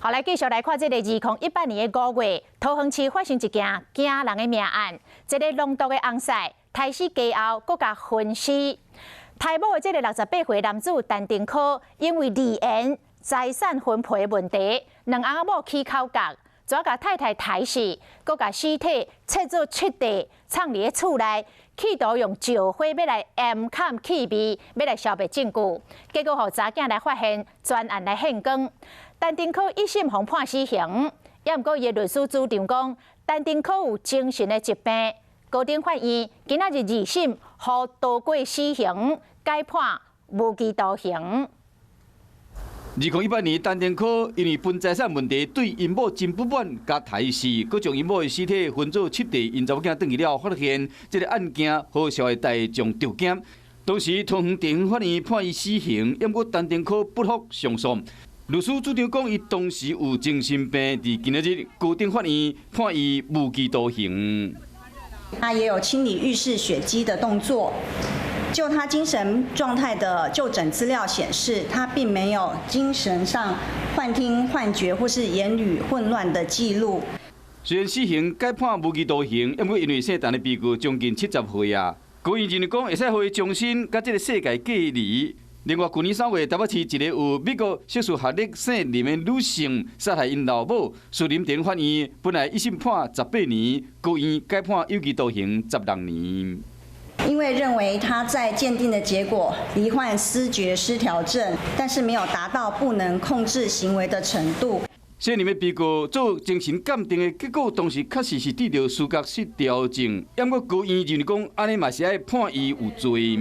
好，來繼續來看這个2018年的5月，桃園市發生一件驚人的命案，一个濃毒的翁婿刣死家後，閣共分屍。刣某的這个68歲男子陳登科，因為離緣財產分配問題，兩翁仔某起口角，怎共太太刣死，閣共屍體切做七塊，藏佇咧厝內，企圖用石灰欲來掩崁氣味，欲來消滅證據，結果予查囝來發現，全案來現光。陳登科一審予判死刑，也毋過伊的律師主張講，陳登科有精神的疾病。高等法院今仔日二審，予逃過死刑，改判無期徒刑。2018年，陳登科因為分財產問題，對𪜶某真不滿，共刣死，閣將𪜶某的屍體分做七塊，𪜶查某囝轉去了後，發現這个案件，予社會大眾著驚。當時桃園地方法院判伊死刑，毋過陳登科不服上訴。律師主張講，伊當時有精神病，佇今仔日高等法院判伊無期徒刑。他也有清理浴室血跡的動作。就他精神狀態的就診資料顯示，他並沒有精神上幻聽、幻覺或是言語混亂的記錄。雖然死刑改判無期徒刑，毋過因為姓陳的被告將近70歲啊，高院認為講會使予伊終身佮這个世界隔離。另外，舊年3月，台北市一个有美國碩士學歷姓林的女性殺害𪜶老母，士林地方法院本來一審判18年，高院改判有期徒刑16年。因為認為他在鑑定的結果罹患思覺失調症，但是沒有達到不能控制行為的程度。姓林的被告做精神鑑定的結果，當時確實是得著思覺失調症，毋過高院認為講，按呢嘛是愛判伊有罪。